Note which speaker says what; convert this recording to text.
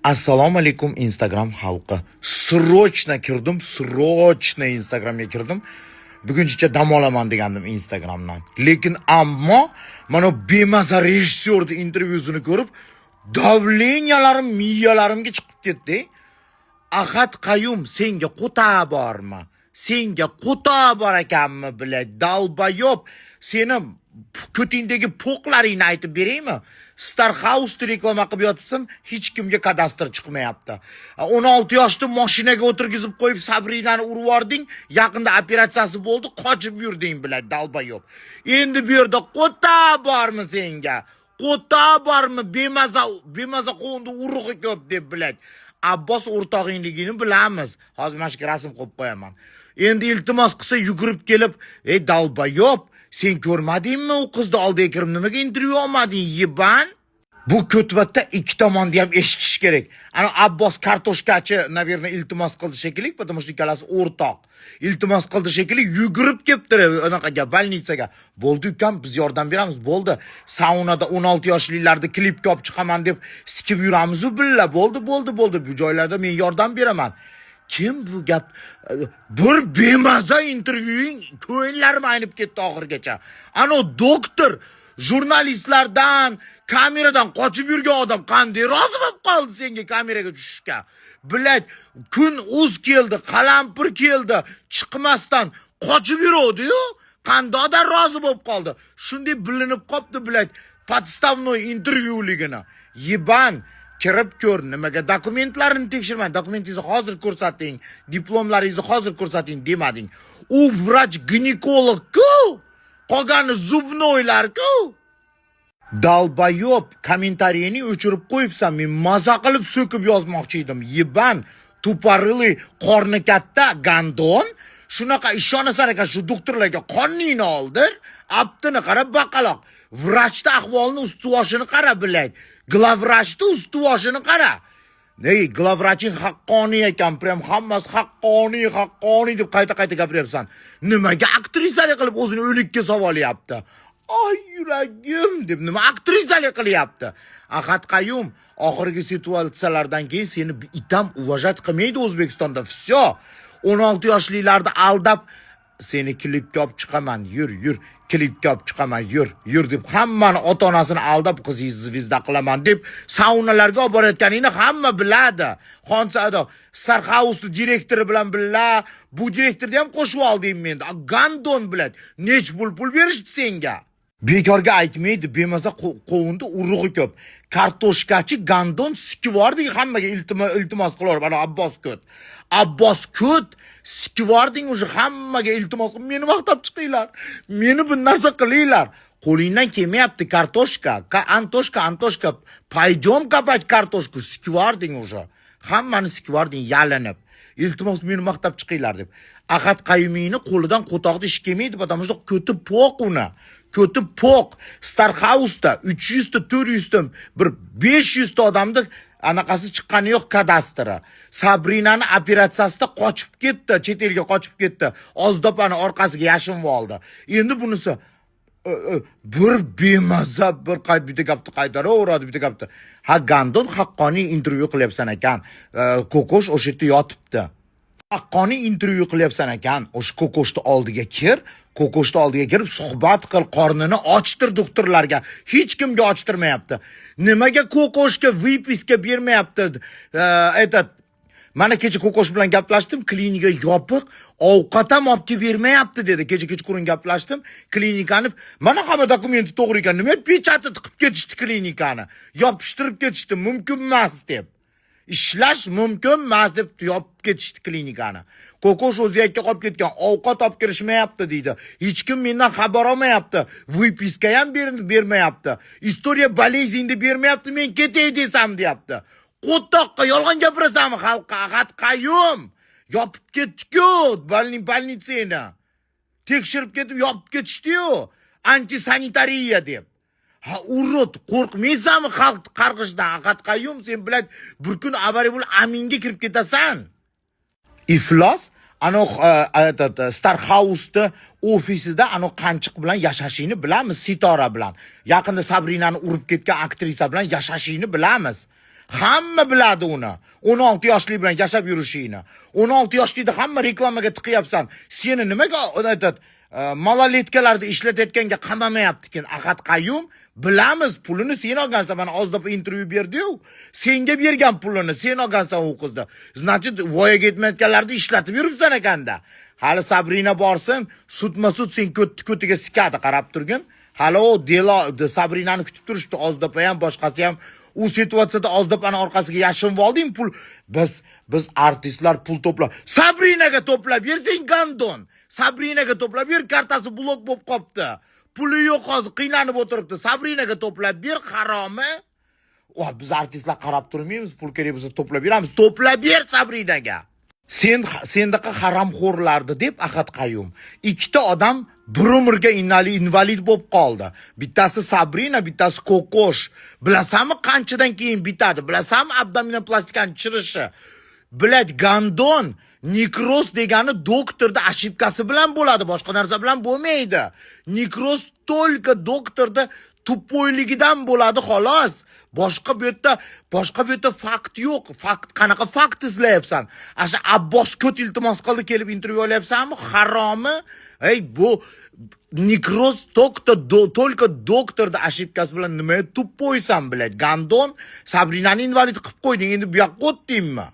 Speaker 1: Assalomu alaykum, Instagram xalqi. Срочно kirdim, срочно Instagramga kirdim. Buguncha dam olaman degandim Instagramdan. Lekin ammo mana bemaza rejissyorni intervyusini ko'rib, давления larim miyalarimga chiqib ketdi. Ahad Qayum, senga quta bormi? Senga quta bor ekanmi, блядь, долбоёб. Seni ko'tingdagi po'qlaringni aytib beraymi? Star House reklama qilib yotibsan, hech kimga kadastr chiqmayapti. 16 yoshda mashinaga o'tirgizib qo'yib Sabrinani urib yubording, yaqinda operatsiyasi bo'ldi, qochib yurding, блядь, долбоёб. Endi bu yerda quta bormi senga? Quta bormi? Bemaza, bemaza qo'ndi urug'i ko'p deb, блядь. Abbos o'rtog'ingligini bilamiz. Hozir mana shu rasm qo'yib qo'yaman. Endi iltimos qilsa yugurib kelib, "Ey долбоёб, sen ko'rmadingmi u qizni oldiga kirib nimaga intervyu olmading, ебан?" Bu ko'tvatda ikki tomonni ham eshitish kerak. Ana Abbos kartoshkachi, наверное, iltimos qildi shekilli, потому что ikkalasi o'rtoq. Iltimos qildi shekilli, yugurib kelibdi anaqaga, больница ga. Bo'ldi ukam, biz yordam beramiz, bo'ldi. Saunada 16 yoshlilarni klipga olib chiqaman deb sikib yuramiz-u billa. Bo'ldi, bo'ldi, bo'ldi. Bu joylarda men yordam beraman. Kim bu gap? Bir bemaza intervyuing ko'ngillarim aynib ketdi oxirigacha. Ano doktor jurnalistlardan, kameradan qochib yurgan odam qanday rozi bo'lib qoldi senga kameraga tushishga? Блядь, kun uz keldi, qalampir keldi, chiqmasdan qochib yuruvdi-yu. Qandoqdan rozi bo'lib qoldi? Shunday bilinib qopti, блядь, подставной intervyuligini. Ебан, kirib ko'r, nimaga dokumentlarini tekshirmang, dokumentingizni hozir ko'rsating, diplomlaringizni hozir ko'rsating demading. U vrach ginekolog-ku, qolgani зубной lar-ku. Долбоёб, kommentariyni o'chirib qo'yibsan. Men maza qilib so'kib yozmoqchi edim. Ебан, тупорылый, qorni katta гандон. Shunaqa ishonasan ekan shu doktorlarga, qorningni oldir. Aptini qara, baqaloq. Vrachni ahvolini, usti-boshini qara, блядь. Главврач ni usti-boshini qara. Ey, главврач ing haqqoniy ekan, прям hammasi haqqoniy, haqqoniy deb qayta-qayta gapiryapsan. Nimaga aktrisalik qilib o'zini o'likka savolyapti? Ay yuragim deb nima aktrisalik qilyapti? Ahad Qayum, oxirgi situatsiyalardan keyin seni itam уважать qilmaydi O'zbekistonda. Всё. 16 yoshlilarni aldab seni klipga olib chiqaman, yur, yur, klipga olib chiqaman, yur, yur deb hammani ota-onasini aldab qizingizni звезда qilaman deb saunalarga olib borayotganingni hamma biladi. Xonsado Star House direktori bilan billa, bu direktorni ham qo'shib olding menda. Гандон, блядь, nech pul berishdi senga? Bekorga aytmaydi, bemaza qovunda urug'i ko'p. Kartoshkachi гандон sikivording hammaga iltimos qilaverib, ana Abbos ko't. Abbos ko't sikivording уже hammaga iltimos qilib, meni maqtab chiqinglar. Meni bir narsa qilinglar. Qo'lingdan kelmayapti kartoshka. Antoshka, Antoshka, пойдем копать картошку, sikivording уже. Hammani sikivording yalinib. Iltimos meni maqtab chiqinglar deb. Ahad Qayumiyni qo'lidan qo'toqni ish kelmaydi, потому что ko'ti po'q uni. Ko'ti po'q. Star House'da 300 ta, 400 ta, bir 500 ta odamni anaqasi chiqqani yo'q kadastri. Sabrinani operatsiyasida qochib ketdi, chet elga qochib ketdi. Ozdopani orqasiga yashinib oldi. Endi bunisi bir bemaza bir qayt bitta gapni qaytaraveradi, bitta gapni. Ha, гандон, haqqoniy intervyu qilyapsan ekan. Kokosh o'sha yerda yotibdi. Haqqoniy intervyu qilyapsan ekan, o'sha kokoshni oldiga kir, kokoshni oldiga kirib suhbat qil, qornini ochtir doktorlarga. Hech kimga ochtirmayapti. Nimaga kokoshga выписка bermayapti? Этот mana kecha kokosh bilan gaplashdim, klinika yopiq, ovqat ham olib kelib bermayapti dedi. Kecha kechqurun gaplashdim, klinikani mana hamma dokumenti to'g'ri ekan, nima печать i tiqib ketishdi klinikani. Yopishtirib ketishdi, mumkin emas deb. Ishlash mumkin emas deb yopib ketishdi klinikani. Kokosh o'zi yakka qolib ketgan, ovqat olib kirishmayapti deydi. Hech kim mendan xabar olmayapti. Выписка ham bermayapti. История болезни bermayapti, men ketay desam deyapti. Qo'toqqa yolg'on gapirasanmi xalqqa, Ahad Qayum? Yopib ketdi-ku больница ni. Tekshirib ketib yopib ketishdi-yu. Antisanitariya deb. Ha, урод, qo'rqmaysanmi xalq qarg'ishdan? Ahad Qayum, sen, блядь, bir kun avariya bo'lib aminga kirib ketasan. Iflos, ano этот Star House'da ofisida ano qanchiq bilan yashashingni bilamiz, Sitora bilan. Yaqinda Sabrinani urib ketgan aktrisa bilan yashashingni bilamiz. Hamma biladi uni. 16 yoshli bilan yashab yurishingni. 16 yoshlikda hamma reklamaga tiqyapsan. Seni nimaga этот малолетка larni ishlatayotganga qamamayaptikin Ahad Qayum? Bilamiz, pulini sen olgansan. Mana Ozoda intervyu berdi-yu. Senga bergan pulini sen olgansan u qizni. Значит, voyaga yetmayotganlarni ishlatib yuribsan ekanda. Hali Sabrina borsin, sudma-sud sen ko'tni ko'tiga sikadi, qarab turgin. Hali u дело Sabrinani kutib turishdi, Ozoda ham, boshqasi ham. U situatsiyada Ozoda opani orqasiga yashinib olding pul. Biz artistlar pul to'plab Sabrinaga to'plab bersang, гандон. Sabrinaga to'plab ber, kartasi blok bo'lib qolibdi. Puli yo'q hozir, qiynalib o'tiribdi. Sabrinaga to'plab ber, haromi. O, biz artistlar qarab turmaymiz, pul kerak bo'lsa to'plab beramiz. To'plab ber Sabrinaga. Sen sendaqa haromxo'rlarni deb Ahad Qayum ikkita odam bir umrga invalid bo'lib qoldi. Bittasi Sabrina, bittasi Kokosh. Bilasanmi, qanchadan keyin bitadi? Bilasanmi abdominoplastikani chirishi? Блядь, гандон, nekroz degani doktorda ошибка si bilan bo'ladi, boshqa narsa bilan bo'lmaydi. Nekroz только doktorda тупой ligidan bo'ladi, xolos. Boshqa bu yerda fakt yo'q. Fakt, qanaqa fakt izlayapsan? Asha Abbos ko't iltimos qildi, kelib intervyu olyapsanmi? Haromi? Ey, bu nekroz только doktorda ошибка si bilan. Nima тупой san, блядь, гандон? Sabrinani invalid qilib qo'yding, endi bu yoqqa o'tdingmi?